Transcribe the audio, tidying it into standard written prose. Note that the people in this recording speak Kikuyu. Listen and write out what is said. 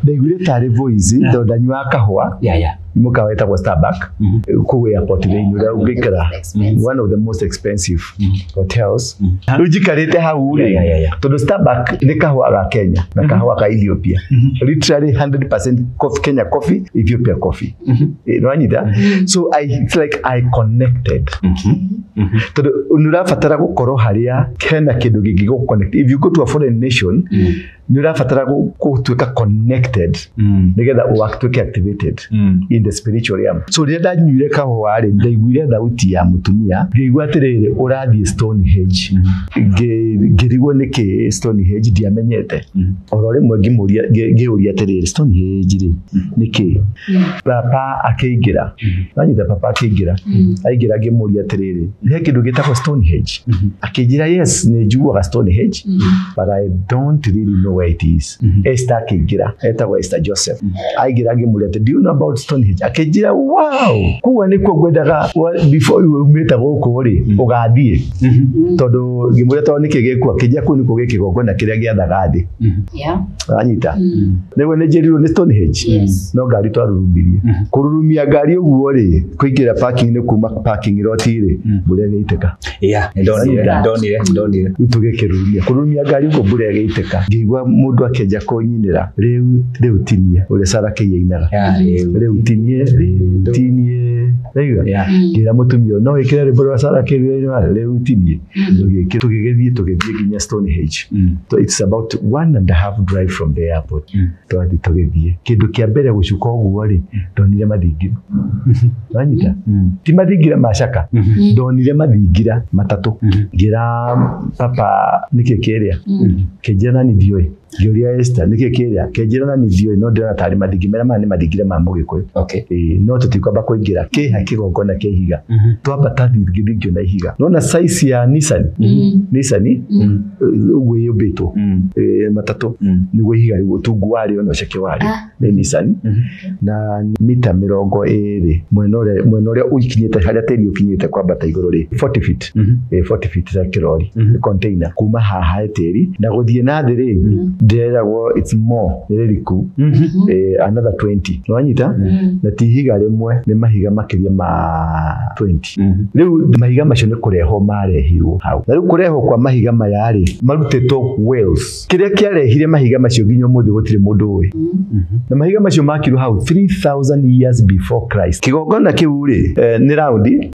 Ndaiguire tarĩ voice tondũ ndanyuaga kahũa mũkawa wĩtagwo Starbucks kũu airport thĩinĩ ũrĩa ũngĩikara, one of the most expensive hotels. Rĩu njikarĩte hau rĩ, tondũ Starbucks nĩ kahũa ga Kenya na kahũa ka Ethiopia, literally 100% coffee, Kenya coffee, Ethiopia coffee. Nĩwanyita? So it's like I connected, tondũ nĩ ũrabatara gũkorwo harĩa hena kĩndũ gĩngĩ connect. If you go to a foreign nation, nĩ ũrabatara gũtuĩka connected nĩgetha ũtuĩke activated in the spiritual realm. So rĩrĩa ndanyuire kahũa rĩ, ndaiguire thauti ya mũtumia, ngĩigua atĩrĩrĩ, ũrathiĩ Stonehenge. Ngĩrigwo nĩkĩ Stonehenge, ndiamenyete. Oro rĩmwe ngĩmũria, ngĩũria atĩrĩrĩ, Stonehenge rĩ nĩkĩ? Papa akĩingĩra, wanyita? Papa akĩingĩra, aingĩra ngĩmũria atĩrĩrĩ, he kĩndũ gĩtagwo Stonehenge? Akĩnjĩra, "Yes, nĩ njiguaga Stonehenge, but I don't really know where it is." Esther akĩingĩra, etagwo Esther Joseph, aingĩra ngĩmũria atĩ, "Do you know about Stonehenge?" Akĩnjĩra, "Wow, kuga nĩkuo ngwendaga before umĩte gũkũ rĩ ũgathiĩ." Tondũ ngĩmũria tondũ nĩkĩ gĩkuo, akĩnjĩra kũu nĩkuo gĩkĩgongona kĩrĩa gĩathaga thĩ. Wanyita? Nĩguo nĩ njĩrirwo nĩ Stonehenge. No ngari twarurumirie, kũrurumia ngari ũguo rĩ, kũingĩra parking nĩ kuma parking lot rĩ, mbura ĩgĩitĩka. Yeah, ndonire, ndonire, ndonire. Rĩu tũgĩkĩrurumia, kũrurumia ngari ũguo, mbura ĩgĩitĩka, ngĩigua mũndũ akĩanjia kũnyinĩra, "Rĩu rĩu tinie," ũrĩa Sarah Kay ainaga. Rĩu. "Rĩu tinie, rĩu tinie." Raigua? Ngĩra mũtumia ũyũ, no wĩkĩre rwĩmbo rwa Sarah Kay rĩu tinie. Tũgĩgĩthiĩ, tũgĩthiĩ nginya Stonehenge. So it's about one and a half drive from the airport. Twathiĩ, tũgĩthiĩ, kĩndũ kĩa mbere gũcuka ũguo rĩ, ndonire mathingira. Wanyita? Ti mathingira ma caka, ndonire mathingira matatũ. Ngĩra papa, "Nĩkĩ kĩrĩa?" Kĩnjĩra, "Nani ndiũĩ." Ngĩũria Esther, "Nĩkĩ kĩrĩa?" Kĩnjĩra, "Nani ndiũĩ, no ndĩrona tarĩ mathingira maya, nĩ mathingira ma Mũgĩkũyũ." Ĩĩ, no tũtikwamba kũingĩra kĩha kĩgongona kĩa ihiga. Twambata thingĩ ngĩona ihiga, nona size ya Nissan, Nissan ũguo yũmbĩtwo, matatũ, nĩguo ihiga rĩu ũtungu warĩo na ũceke warĩo nĩ Nissan, na mita 20 mwena ũrĩa ũkinyĩte harĩa tĩri ũkinyĩte kwambata igũrũ rĩ, 40 feet. 40 feet ta kĩrori container kuma haha he tĩri na gũthiĩ na thĩ rĩ, ndĩreragwo it's more, nĩ rĩriku, another 20. Nĩwanyita? Na ti ihiga rĩmwe, nĩ mahiga makĩria ma 20. Rĩu mahiga macio nĩ kũrehwo marehirwo hau, na rĩu kũrehwo kwa mahiga maya rĩ, marutĩtwo Wales. Kĩrĩa kĩarehire mahiga macio nginya ũmũthĩ gũtirĩ mũndũ ũĩ, na mahiga macio makirwo hau 3000 years before Christ. Kĩgongona kĩu rĩ, nĩ raundi.